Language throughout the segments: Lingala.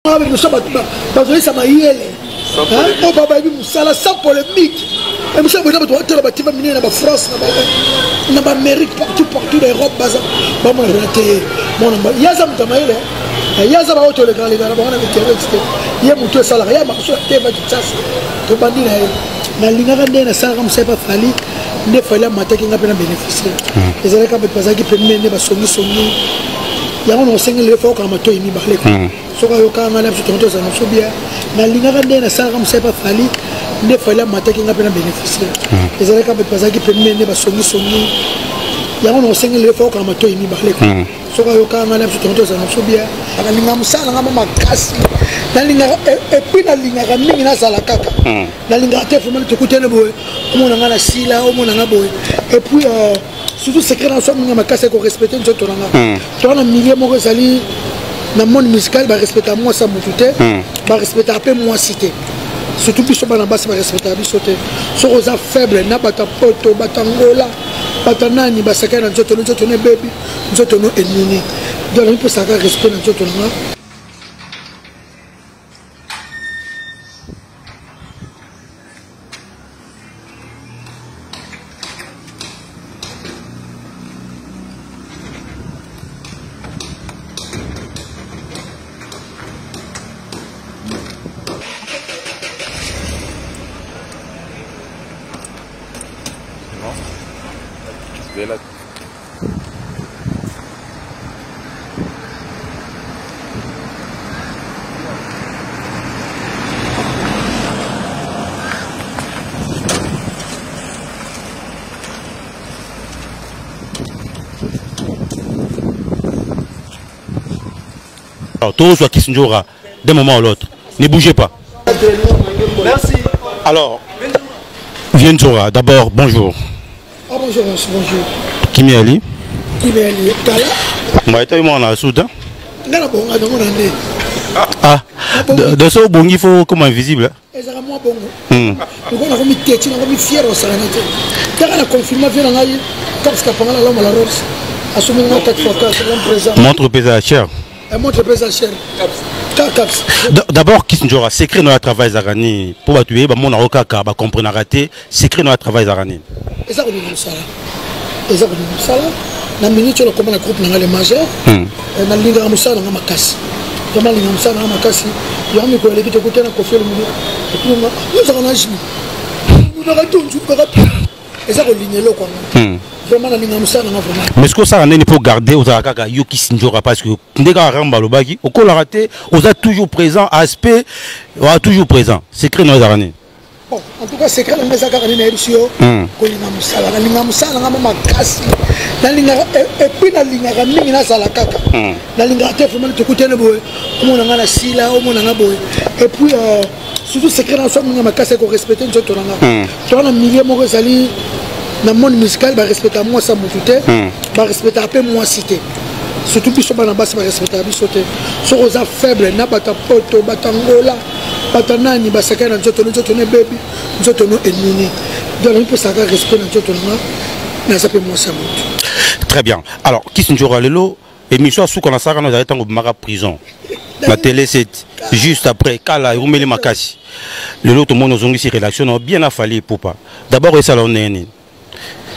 Biso bato bazoyisa mayele oyo babayebi mosala sans polémique. Biso boza bato batela bativa minene na bafrance, na baamérique, partout partout na Europe, baza bamona pena te. Mona ye aza moto ya mayele, ye aza baoyo tolekaleka na bango na internet te. Ye motu esalaka ye makoso ya teva Kinshasa, tobandi na ye. Nalingaka nde nasalaka mosala epa Fally, nde Fally amataki nga mpe na bénéficie. Ezalaka bato bazalaki pembeni nde basongisongi yango na osengeli lelo fa okanga matoi mibale. Soki ayokaka ngai na biso tongo tozala na biso bien. Nalingaka nde nasalaka mosala epa Fally, nde Fally amataki nga mpe na bénéficie. Ezalaka bato bazalaki pembeni nde basongisongi yango na osengeli lelo fa okanga matoi mibale. Soki ayokaka ngai na biso tongo tozala na biso bien. Nalingaka mosala na nga makasi, nalingaka et puis nalingaka mingi nazala kaka. Nalingaka te vraiment tokutani boye, omona nga na sila, omona nga boye. Et puis surtout secret na so mingi makasi ya korespecte nzoto na nga. Toza na milieu moko ezali na monde musical, barespectaka mwasi ya motu te, barespectaka mpe mwasi te, surtout biso bana basi barespectaka biso te. Soki oza faible na bato ya Poto, bato ya Ngola, bato ya nani, basakani na nzoto no, nzoto no ebebi, nzoto no enuni. Donc namipesaka respect na nzoto na nga. Alors, tous qui se d'un moment à l'autre. Ne bougez pas. Merci. Alors, Vieux Ndjora, d'abord, bonjour. Ah, bonjour, bonjour. Kimi Ali. Kimi Ali, Kala. Moi, je suis na Soudan. Nga na bonga nango na nde. Ah, de ce bongi, il faut comme invisible. Ezalaka mwa bongo. Loko nakomi teti, nakomi fier osakana te. Kaka na confirma vie na ngai, Caps Kapanga na Loma la Rose. Asomeli nga 4 fois 4, l'homme présent. Montre pesa cher. Montre pesa cher. Caps. D'abord, Kiss Ndjora, secret no travail ezalaka nini? Po bato yeba mona kaka ba comprenaka te, secret no travail ezalaka nini? Eza kolinga mosala. Eza kolinga mosala. Na minute oyo nakoma na groupe na ngai le majeur, nalingaka mosala na ngai makasi. Vraiment nalingaka mosala na ngai makasi. Yango mikolo eleki tokutana Koffi Olomide. Etunga, ozalaka na âge nini? Naka tonzu, kaka eza kolinga eloko yango. Vraiment nalingaka mosala na ngai vraiment. Mais ce que osala nini pour garder ozalaka kaka yo Kiss Ndjora? Parce que nde kaka Ramba alobaki okolaka te, oza toujours présent, aspect oza toujours présent. Secret no ezalaka nini? Bon, en tout cas secret na ngai eza kaka nini nayebisi yo, kolinga mosala. Nalingaka mosala na ngai makasi, nalingaka et puis nalingaka mingi nazala kaka. Nalingaka te vraiment tokutani boye, omona nga na sila, omona nga boye. Et puis surtout secret na so mingi makasi ya korespecte nzoto na nga. Toza na milieu moko ezali na monde musical, barespectaka mwasi ya motu te, barespectaka mpe mwasi te, surtout biso bana basi barespectaka biso te. Soki oza faible na bato ya Poto, bato ya Ngola, bato ya nani, basakani na nzoto no, nzoto no ebebi, nzoto no enuni. Donc namipesaka respect na nzoto na nga, naza mpe mwasi ya motu. Très bien. Alors, Kiss Ndjora, lelo émission asuka na saka na ezali ntango obimaka prison na télé 7, juste après kala erumeli makasi. Lelo tomoni ozongisi relation na bien na Fally Ipupa. D'abord esala ndenge nini?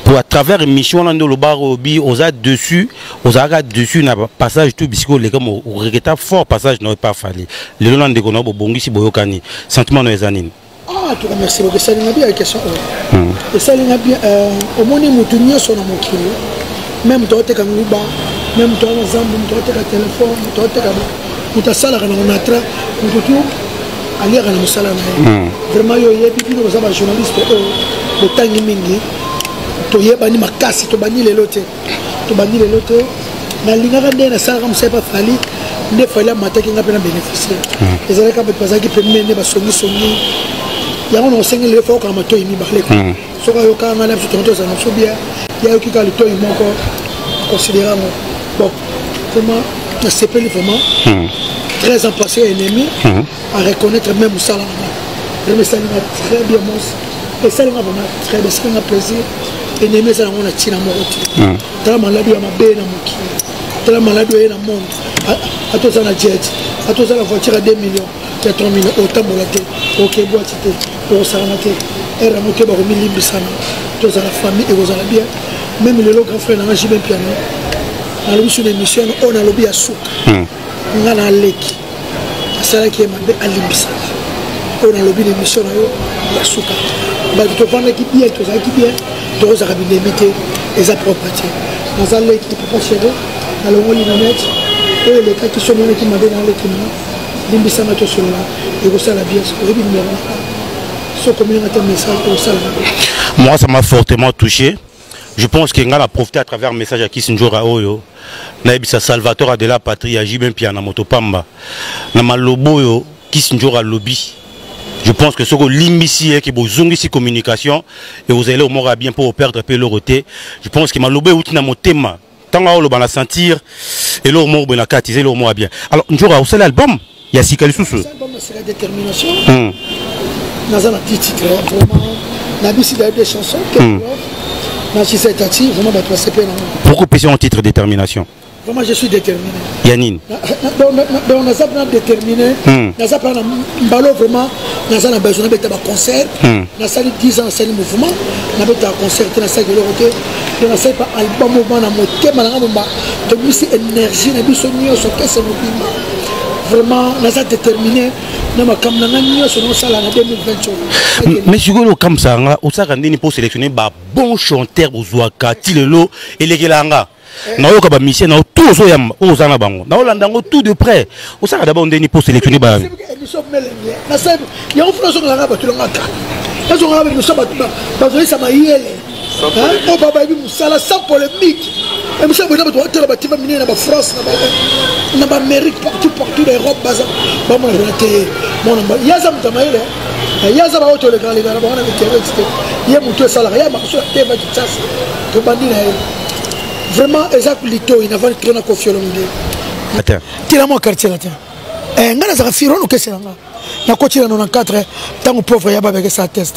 Pour à travers émission wana nde olobaka obi oza dessus, ozalaka dessus na passage tout bisika oleka, oregreta fort passage na yo epa Fally. Lelo na ndeko na yo bobongisi, boyokani, sentiment na yo eza nini? Ah, en tout cas, merci beaucoup. Esalinga bien question oyo. Esalinga bien, omoni mutu nyonso na mokili, même moto aoteka nguba, même moto aza na zambu, moto aoteka telefone, moto aoteka, moto asalaka na Onatra, moto tu aliaka na mosala na ye. Vraiment yo oyebi, bino boza bajournaliste oyo botangi mingi, toyebani makasi, tobandi lelo te, tobandi lelo te. Nalingaka nde nasalaka mosala epa Fally, nde Fally amataki nga mpe na bénéficie. Ezalaka bato bazalaki pembeni nde basongisongi yango na osengeli lelo fa okanga matoi mibale. Soki ayokaka ngai na biso tongo tozala na biso bien, ye ayoki kaka litoi moko, considéré yango. Bon, vraiment nasepeli vraiment. 13 ans passé, ennemi à reconnaître même mosala na nga, vraiment esalinga très bien. Mos esalinga vraiment très bien, esalinga plaisir. Ennemi eza nango na ntina moko te. Tala maladi ya mabe na mokili, tala maladi oye na monde, ata oza na jet. Ata oza na voiture ya 2 millions, ya 3 millions, otambola te, oke boîte te, okosakana te. Heure yango te bakomilimbisana, tozala famille ekozala bien. Même lelo grand frère nanga JB Mpiana, nalobi sur émission oyo nalobi ya suka. Nga na leki asalaki ye mabe, alimbisaka. Oyo nalobi na émission na yo ya suka, bato tovandaki bien, tozalaki bien, tokozaka binemi te, eza propre te. Naza leki papa chéri, nalongoli na net oyo elekaki, so omonaki mabe na leki na limbisanga, tosolola, ekosala bien. Oyebi numéro nanga, so okomelanga te message, ekosala. Moi, ça m'a fortement touché. Je pense que nga na profité à travers message ya Kisi Njora oyo nayebisa Salvatore de la Patrie ya JB Mpiana moto pamba na malobo oyo Kisi Njora lobi. Je pense que soko limbisi ye ke bozongisi communication et vous allez au mort bien pour perdre pe eloko te. Je pense que malobo euti na motema ntango aoloba na sentir eloko moko boye na kati, eza eloko moko bien. Alors Njora, osali album ya sika lisusu? Album ya sika, Détermination. Naza na 10 titres vraiment, nabisi d'ailleurs des chansons na Gisèle Tati, vraiment bato basepeli nango. Pourquoi opesi yango titre Détermination? Vraiment, je suis déterminé. Ya nini? Donc naza mpena déterminé, naza mpena na mbalo, vraiment naza na besoin nabeta baconcert. Nasali 10 ans, nasali mouvement, nabetaka concert te, nasalaki eloko te. Donc nasali pa album mouvement na motema nanga momba, tobimisi énergie na biso nyonso, kese mobimba. Vraiment naza déterminé na makambo na ngai nyonso naosala na 2020 oyo. Mais sikoyo okamwisaka nga, osalaka ndeni mpo sélectionner babon chanteur bozwaka ti lelo? Elekela nga naoyoka bamusicien nao tout ozoyamba oyo oza na bango, naolanda yango tout de près. Osalaka d'abord ndeni mpo sélectionner ba Émission melenge nasali yango, funa ozongelanga bato nanga kala, nazongaka baémission bato bazoyisa mayele oyo babayebi mosala sans polémique. Émission boye na bato batala bativa minene na bafrance, na baamérique, partout partout, na Europe, baza bamona pena te. Mona ye aza moto ya mayele, ye aza baoyo tolekaka lekaka na bango na internet te. Ye moto esalaka ye makoso ya teva Kinshasa, tobandi na ye. Vraiment eza litoi navandi trop na Koffi Olomide tila mwa quartier latin. Ngai nazalaka fier wana okesela nga, nakoti na 94 ntango pauvre ya babekesa test,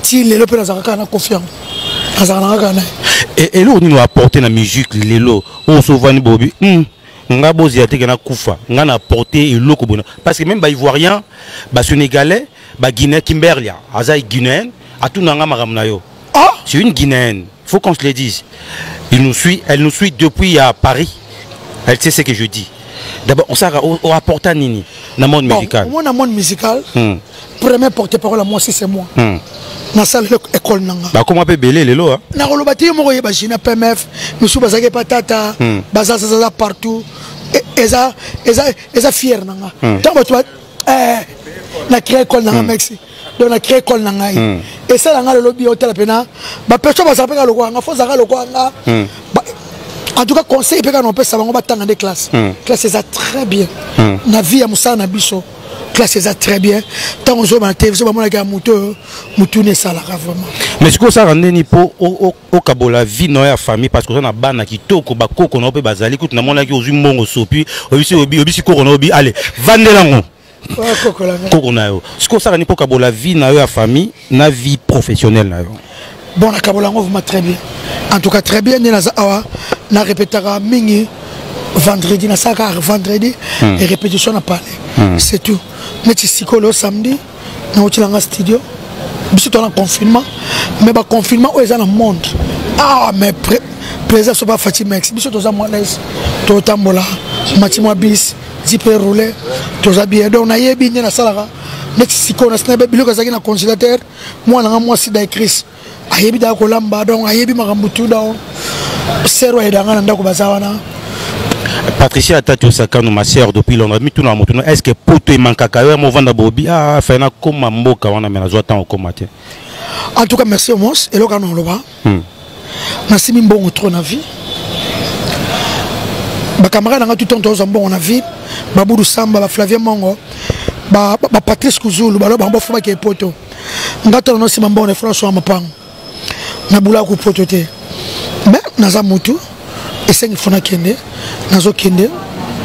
ti lelo mpe nazalaka kaka na Koffi yango, nazalaka nanga kaka na ye. Eloko nini oapporte na musique lelo oyo osovani bobi nga bozela teke nakufa, nga na apporte eloko boye? Parce que même baivoirien, basénégalais, baguinéen, Kimberlia aza guinéenne, atuna nga makambo na yo. Ah! C'est une Guinéenne, faut qu'on se le dise. Il nous suit, elle nous suit depuis à Paris, elle sait ce que je dis. D'abord on s'est apporte nini na monde Bon, musical? Moi, na monde musical, premier porte-parole à moi aussi, c'est moi. Nasala école nanga. Bakoma mpe ebele lelo, hein? Nakoloba te, yo moko oyeba, Gina PMF mosusu bazalaki epa tata, bazazazaza partout. Eza fier nanga ntango bato na créé école nanga. Merci. Donc na créé école na ngai, esala nga lelo bi otala mpena baperso bazala mpe kaka lokola nga, fo ozalaka lokola nga. En tout cas, conseil mpe kaka na opesa bango, batanga nde classe. Classe eza très bien na vie ya mosala na biso, classe eza très bien. Ntango ozoba na télévision, bamonaki ya moto oyo motuni esalaka vraiment. Mais sikoyo osalaka ndeni mpo okabola vie na yo ya famille? Parce que oza na bana kitoko, bakoko na yo mpe bazali kutu. Namonaki ozwi mbongo sopi, oyebisi koko na yo bi ale vandelango. Koko na ngai. Koko na yo. Sikoyo osalaka nini mpo okabola vie na yo ya famille na vie professionnelle na yo? Bon, nakabola yango vraiment très bien, en tout cas très bien. Nde naza awa, na répétaka mingi vendredi, nasalaka vendredi et répétition na palais, c'est tout. Neti sikoyo samedi nautilanga studio. Biso toza na confinement, mais baconfinement oyo eza na monde, ah, mais président so bafati mex, biso toza mwa l'aise, totambola mati mwa bis jipe roule, toza bien. Donc nayebi nde nasalaka. Neti sikoyo nasina biloko ezalaki na congélateur, mwana nga mwasi Daicris ayebi daka kolamba, donc ayebi makambo tu. Donc sero ayedanga na ndako, baza wana. Patricia Atati Osakano, ma sœur depuis Londres, mituna moto, est ce que poto emankaka yo ya movanda bobi ah fai nakoma mboka wana, me nazwa ntango okoma te? En tout cas, merci. Omos eloko wana oloba, nasimi mbongo trop na vie. Bacamarade nanga tout temps tozwa mbongo na vie, babudu Samba, baflavien Mongo, bapatrice Kuzulu, balo bango bafumaki epoto. Nga tala nosima mbongo na France wa mapango, nabulaka poto te, mais naza mutu esengi fo nakende, nazokende.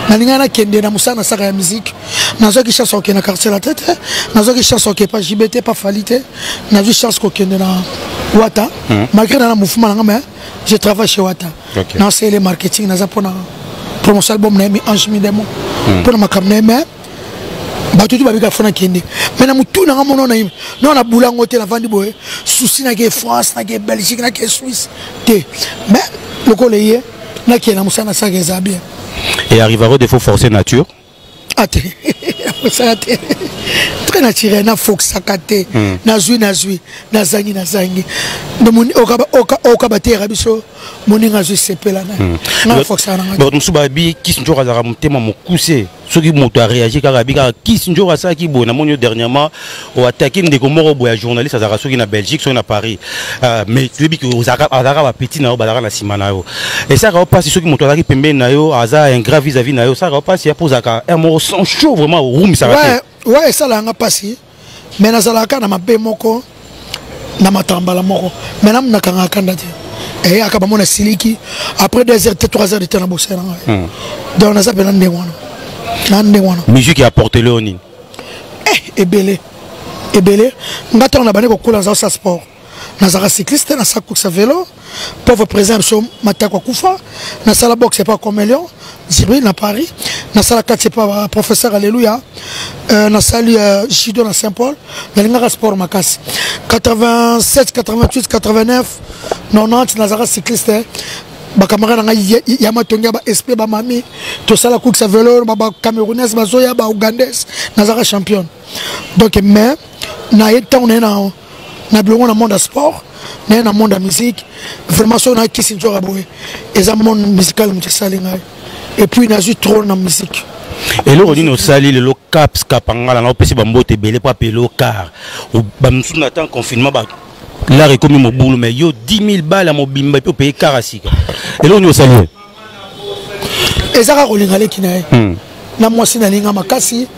Nalingai nakende na mosala nasaka ya musique. Nazwaki chance kokende na quartier la te, nazwaki chance kokende pa JB te, pa Fally te, nazwi chance kokende na Wata. Malgré na mouvement nanga, mais je travaille chez Wata. Nasele marketing, naza mpona Promotion album na ye, mi ange mi démon, mpo na makambo na ye. Mais bato tu babika fo nakende, mais na motu nanga mono na no na bula yango te. Navandi boye, souci nake France, nake Belgique, nake Suisse te. Mais lokola ye nakende na mosala nasalaka, eza bien. Et arrivera des fois forcer nature? Ate mosala te, très naturel. Nafokisaka te. Nazwi, nazwi, nazangi, nazangi. Oka bateyaka biso, moninga azwi, sepela na nga. Nafokisaka nanga. Bato mosusu babi Kisi Nzoka azalaka motema mokuse. Soki moto aréagir kaka, abi kaka Kisi Nzoka asalaki boye. Namoni yo dernièrement oatake ndeko moko boye ya journaliste, azalaka soki na Belgique, soki na Paris. Mais toyebi ke azalaka bapetit na yo, bazalaka na nsima na yo. Esalaka yo mpasi soki moto azalaki pembeni na yo aza ingrat vis-à-vis na yo? Esalaka yo mpasi ya mpo ozalaka un moko sans chaud, vraiment orumisaka te? Ouais, esalaka nga mpasi, mais nazalaka na mabe moko na matambala moko, mais namu nakangaka kanda te. Eyaka bamona siliki, après 2 heures te, 3 heures de temps na bosala na ngai. Donc naza mpena ndenge wana, na ndenge wana. Musique apportele yo nini? Ebele, ebele. Nga ntango na bandi kokola, naza kosala sport, nazalaka cycliste, nasala course ya vélo. Pauvre président biso Matako akufa. Nasala boxe epa Comélion Jibril na Paris, nasala kati epa professeur Alléluia, nasali judo na Saint Paul. Nalingaka sport makasi. 87, 88, 89, 90, nazalaka cycliste. Bacamarade na ngai ya matongi ya baesprit, bamami, tosala course ya vélo, bacamerounaise bazoya, baougandaise. Nazalaka championne. Donc mais naye ntango naye na bilongo na monde ya sport, naye na monde ya musique. Vraiment, soki nakisi nzoka boye, eza monde musical moto esali ngai. Et puis nazwi trop na musique. Eloko nini osali lelo Caps Kapangala na opesi bambote ebele mpo apele ocar? Bamosusu na temps confinement, lar ekomi mobulu, mais yo 10 000 bale ya mobimba epi opeye car ya sika. Eloko nini osali ye? Eza kaka kolinga leki na ye na mwasi. Nalinga makasi.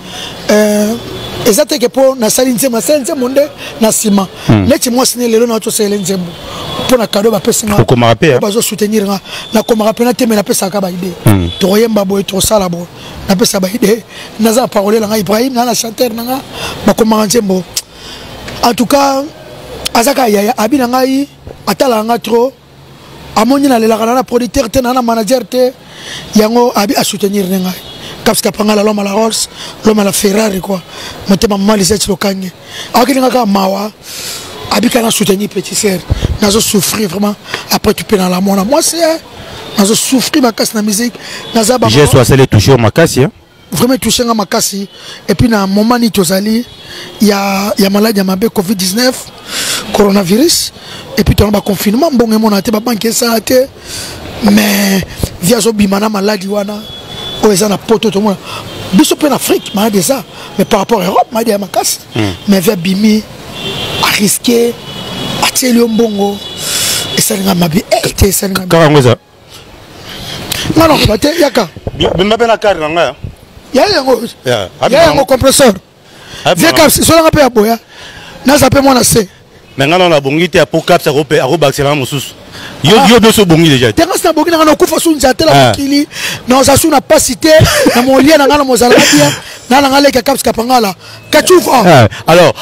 Eza teke mpo nasali nzembo, nasali nzembo nde na nsima neti mwasi ne. Lelo na tosalele nzembo mpo na cadeau bapesi nga. Okomaka mpe? Bazosoutenir nga. Nakomaka mpe na te, me napesaka baidée. Tokoyemba boye, tokosala boye, napesa baidée. Naza na parolier na nga Ibrahim, na chanteur na nga, bakomaka nzembo. En tout cas, aza kaka yaya abi na ngai, atalaka nga trop. Amoni nalelaka, na na producteur te, na na manager te. Yango abi asoutenir ne ngai. Caps Kapangala, l'homme à la Rolls, l'homme à la Ferrari quoi. Motema mama Lisette Lokange akoki kaka mawa. Abika na soutenir petit sœur. Nazo souffrir vraiment. Après tu peux na la mona mwasi, nazo souffrir makasi na musique. Naza ba Jesu asali toujours makasi, hein? Vraiment touché nga makasi. Et puis na moment ni tozali ya maladie ya mabe, COVID-19, coronavirus, et puis tona ba confinement, mbongo emona te, babanke esala te. Mais vi azobima na maladie wana oyo eza na Poto, tomona biso mpe na Afrique maladie eza, mais par rapport à Europe maladie ya makasi. Mais vi abimi, arisqué, atieli yo mbongo. Esalinga mabe te, esalinga. Kaka yango eza. Nga nakoba te, yaka. Bimba mpe na kare na ngai. Ya yango, ya yango compresseur. Vie Caps solanga mpe ya boya, naza mpe mwana se. Me ngai nano nabongi te po Caps akobakisela nga mosusu. Yo biso obongi déjà. Te, ngasi nabongi nanga, nakufa su nzala te na mokili, naoza su na pasi te, na molia na ngai na mozalaka bien na nanga. Leki ya Caps Kapangala Kachouf. Alors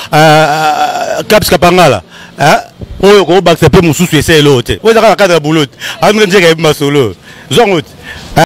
Caps Kapangala oyo kobakisa mpe mosusu, esa eloko te. Oyo ezaka na cadre ya boulot te, amika nzeka yebi masolo zwango te.